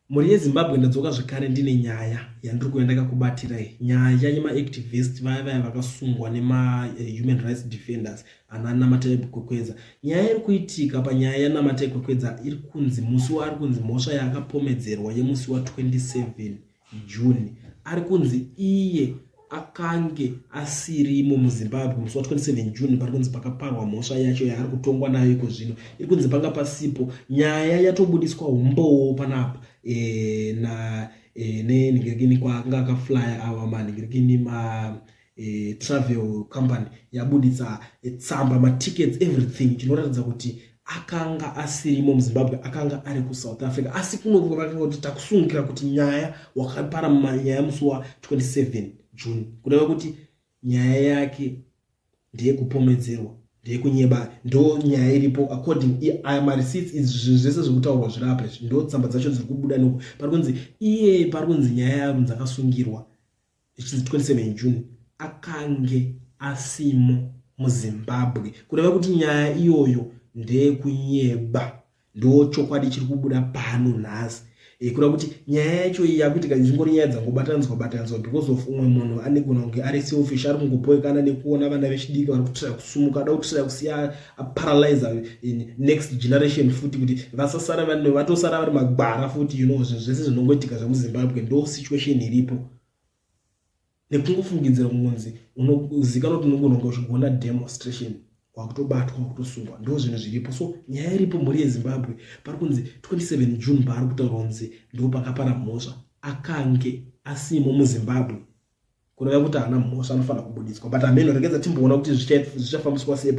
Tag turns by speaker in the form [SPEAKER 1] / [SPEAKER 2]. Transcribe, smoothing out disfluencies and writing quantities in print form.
[SPEAKER 1] Mhuri yeZimbabwe, ndadzoka zvekare ndine nyaya yandiri kuuya ndakakubatirai, nyaya yemaactivist vaya vaya vakasungwa nemahuman rights defenders ana Namatai Kwekwedza. Nyaya iri kuitika panyaya yaNamatai Kwekwedza iri kunzi musi waari kunzi mhosva yaakapomedzerwa yemusi wa27 June, ari kunzi iye akange asirimo muZimbabwe musi wa27 June pari kunzi pakaparwa mhosva yacho yaari kutongwa nayo iko zvino. Iri kunzi panga pasipo. Nyaya yatobudiswa umbowo panapa na nenhingirikini kwaanga akaflya ava manhingirikini ma travel company yabuditsa tsamba, matickets, everything chinoratidza kuti akanga asirimo muZimbabwe, akanga ari kuSouth Africa. Asi kuno vakanga kuti takusungira kuti nyaya wakapara nyaya musi wa27 June, kureva kuti nyaya yake ndeyekupomedzerwa, ndeyekunyeba. Ndo nyaya iripo according aya mareceipts, izvi zvinhu zvese zviri kutaurwa zviri apa izvi, ndo tsamba dzacho dziri kubuda noko. Pari kunzi iye, pari kunzi nyaya yakunzi akasungirwa ichinzi 27 June akange asimo muZimbabwe, kureva kuti nyaya iyoyo ndeyekunyeba. Ndo chokwadi chiri kubuda pano nhasi, kureva kuti nyaya yacho iyi yakuitika zvingori nyaya dzangobatanidzwa batanidzwa because of umwe munhu anegona kunge ari selfish, ari kungopoekana nekuona vana vechidiki vari kutraya kusumuka, ada kutraya kusiya aparalyzer next generation futi kuti vasasara vatosara vari magwara futi. Zvinhu zvese zvinongoitika zvemuZimbabwe, ndo situation iripo nekungofungidzira kungonzi unozikanwa kuti unogona kunge uchigona demonstration, wakutobatwa, wakutosungwa. Ndo zvinhu zviripo. So nyaya iripo, mhuri yeZimbabwe, pari kunzi 27 June paari kutaurwa kunzi ndo pakapara mhosva, akange asimo muZimbabwe, kureva kuti haana mhosva, anofanira kubudiswa. But hameno, regedza timboona kuti zvichafambiswa sei.